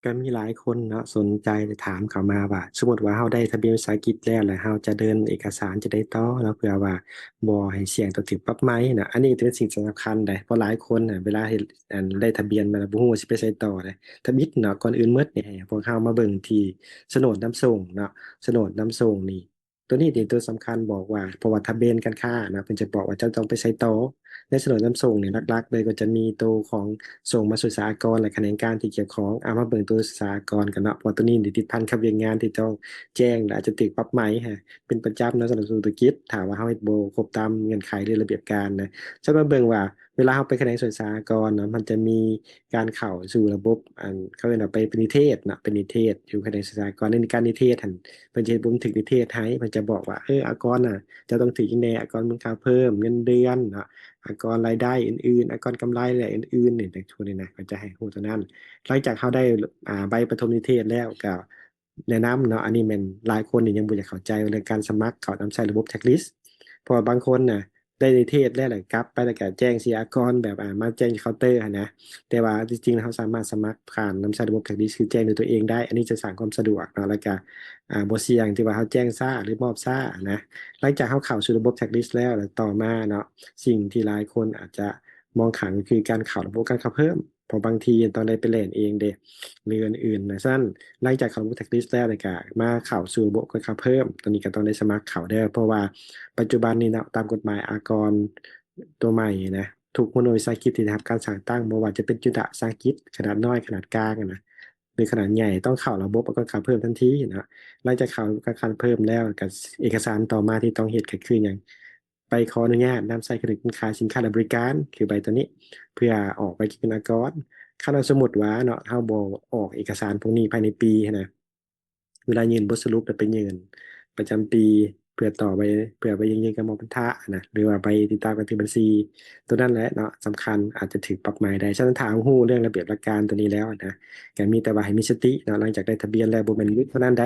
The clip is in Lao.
ກໍມີຫຼາຍຄົນເນາະ ສົນໃຈ ແລະ ຖາມເຂົ້າມາວ່າ ສົມມຸດວ່າເຮົາໄດ້ທະບຽນວິສາຫະກິດແລ້ວ ແລ້ວເຮົາຈະເດີນເອກະສານຈັ່ງໃດຕໍ່ເນາະ ເພື່ອວ່າບໍ່ໃຫ້ສ່ຽງຕໍ່ຖືກປັບໃໝເນາະ. ອັນນີ້ກໍເປັນສິ່ງສຳຄັນໃດ ເພາະຫຼາຍຄົນນະ ເວລາເຮັດ ອັນ ໄດ້ທະບຽນມາແລ້ວ ບໍ່ຮູ້ວ່າຊິໄປໃສຕໍ່ເດ. ທຳອິດເນາະ ກ່ອນອື່ນໝົດນີ້ ໃຫ້ພວກເຮົາມາເບິ່ງທີ່ສະໂໜດນຳສົ່ງເນາະ. ສະໂໜດນຳສົ່ງນີ້ ໂຕນີ້ເປັນໂຕສຳຄັນບອກວ່າ ເພາະວ່າທະບຽນການຄ້ານະ ເພິ່ນຈະບອກວ່າເຈົ້າຕ້ອງໄປໃສຕໍ່. ໃນສະໂໜດນຳສົ່ງນີ້ ຫຼັກໆເລີຍກໍຈະມີໂຕຂອງສົ່ງມາສູ່ສາອາກອນ ແລະ ຂະແໜງການທີ່ກ່ຽວຂ້ອງ. ເອົາມາເບິ່ງໂຕສາອາກອນກັນເນາະ ເພາະວ່າໂຕນີ້ຕິດພັນກັບວຽກງານທີ່ຕ້ອງແຈ້ງ ແລະ ອາດຈະຖືກປັບໃໝ ເປັນປະຈຳເນາະ ສຳລັບທຸລະກິດ ຖ້າວ່າເຮົາເຮັດບໍ່ຄົບຕາມເງື່ອນໄຂ ຫຼື ລະບຽບການນະ. ຈະມາເບິ່ງວ່າ ເວລາເຮົາໄປຂະແໜງສ່ວນສາອາກອນເນາະ ມັນຈະມີການເຂົ້າສູ່ລະບົບ ອັນ ເຂົາເອີ້ນວ່າໄປ ໄປນິເທດເນາະ ໄປນິເທດ ຢູ່ຂະແໜງສ່ວນສາອາກອນ. ໃນການນິເທດຫັ້ນ ເພິ່ນຈະເຮັດບັນທຶກນິເທດໃຫ້ ເພິ່ນຈະບອກວ່າ ເອີ ອາກອນນະ ເຈົ້າຕ້ອງຖືກຫຍັງແດ່ ອາກອນມູນຄ່າເພີ່ມ ເງິນເດືອນເນາະ ອາກອນລາຍໄດ້ອື່ນໆ ອາກອນກຳໄລ ແລະ ອື່ນໆ ນີ້ ພວກນີ້ນະ ເຂົາຈະໃຫ້ຮູ້ຕົວນັ້ນ. ຫຼັງຈາກເຮົາໄດ້ ອ່າ ໃບປະຖົມນິເທດແລ້ວ ກໍ ແນະນຳເນາະ ອັນນີ້ແມ່ນຫຼາຍຄົນນີ້ຍັງບໍ່ຢາກເຂົ້າໃຈວ່າເລື່ອງການສະໝັກເຂົ້ານຳໃຊ້ລະບົບ Tax List ເພາະວ່າບາງຄົນນະ ໄດ້ນິເທດແລ້ວ ແລ້ວກັບໄປ ແລ້ວກະແຈ້ງເສຍອາກອນ ແບບ ອ່າ ມາແຈ້ງທີ່ເຄົາເຕີຫັ້ນນະ. ແຕ່ວ່າທີ່ຈິງເຮົາສາມາດສະໝັກຜ່ານນຳໃຊ້ລະບົບ Tax List ຄືແຈ້ງດ້ວຍຕົວເອງໄດ້ ອັນນີ້ຈະສ້າງຄວາມສະດວກເນາະ ແລ້ວກະ ອ່າ ບໍ່ສ່ຽງທີ່ວ່າເຮົາແຈ້ງຊ້າ ຫຼື ມອບຊ້ານະ. ຫຼັງຈາກເຮົາເຂົ້າສູ່ລະບົບ Tax List ແລ້ວ ແລ້ວຕໍ່ມາເນາະ ສິ່ງທີ່ຫຼາຍຄົນອາດຈະມອງຂ້າມ ກໍຄືການເຂົ້າລະບົບການເຂົ້າເພີ່ມ ເພາະບາງທີຕ້ອງໄດ້ໄປແລ່ນເອງເດ້ ຫຼື ອື່ນໆນະ. ສະນັ້ນ ຫຼັງຈາກເຂົ້າລະບົບ Tax List ແລ້ວ ແລ້ວກະມາເຂົ້າສູ່ລະບົບການເຂົ້າເພີ່ມ ໂຕນີ້ກໍຕ້ອງໄດ້ສະໝັກເຂົ້າເດີ ເພາະວ່າປັດຈຸບັນນີ້ເນາະ ຕາມກົດໝາຍອາກອນຕົວໃໝ່ນະ ທຸກຫົວໜ່ວຍວິສາຫະກິດທີ່ໄດ້ຮັບການສ້າງຕັ້ງ ບໍ່ວ່າຈະເປັນຈຸລະສາຫະກິດຂະໜາດນ້ອຍ ຂະໜາດກາງນະ ຫຼື ຂະໜາດໃຫຍ່ ຕ້ອງເຂົ້າລະບົບການເຂົ້າເພີ່ມທັນທີເນາະ. ຫຼັງຈາກເຂົ້າລະບົບການເຂົ້າເພີ່ມແລ້ວ ກໍເອກະສານຕໍ່ມາທີ່ຕ້ອງເຮັດກໍຄືຫຍັງ? ໄປຂໍອະນຸຍາດນຳໃຊ້ເຄື່ອງຂາຍສິນຄ້າ ແລະ ບໍລິການ ຄືໃບໂຕນີ້ ເພື່ອອອກໃບເກັບເງິນອາກອນ. ຄັນວ່າສົມມຸດວ່າເນາະ ເຮົາບໍ່ອອກເອກະສານພວກນີ້ພາຍໃນປີຫັ້ນນະ ເວລາຍື່ນບົດສະຫຼຸບ ແລ້ວໄປຍື່ນປະຈຳປີ ເພື່ອຕໍ່ໃບ ເພື່ອໃບຢືນຢັນການມອບພັນທະນະ ຫຼືວ່າໃບຕິດຕາມການຖືບັນຊີ ໂຕນັ້ນແຫຼະເນາະ ສຳຄັນ ອາດຈະຖືກປັບໃໝໄດ້. ສະນັ້ນ ຖ້າເຮົາຮູ້ເລື່ອງລະບຽບຫຼັກການໂຕນີ້ແລ້ວນະ ກໍມີແຕ່ວ່າໃຫ້ມີສະຕິເນາະ ຫຼັງຈາກໄດ້ທະບຽນແລ້ວ ບໍ່ແມ່ນຢຸດເທົ່ານັ້ນໃດ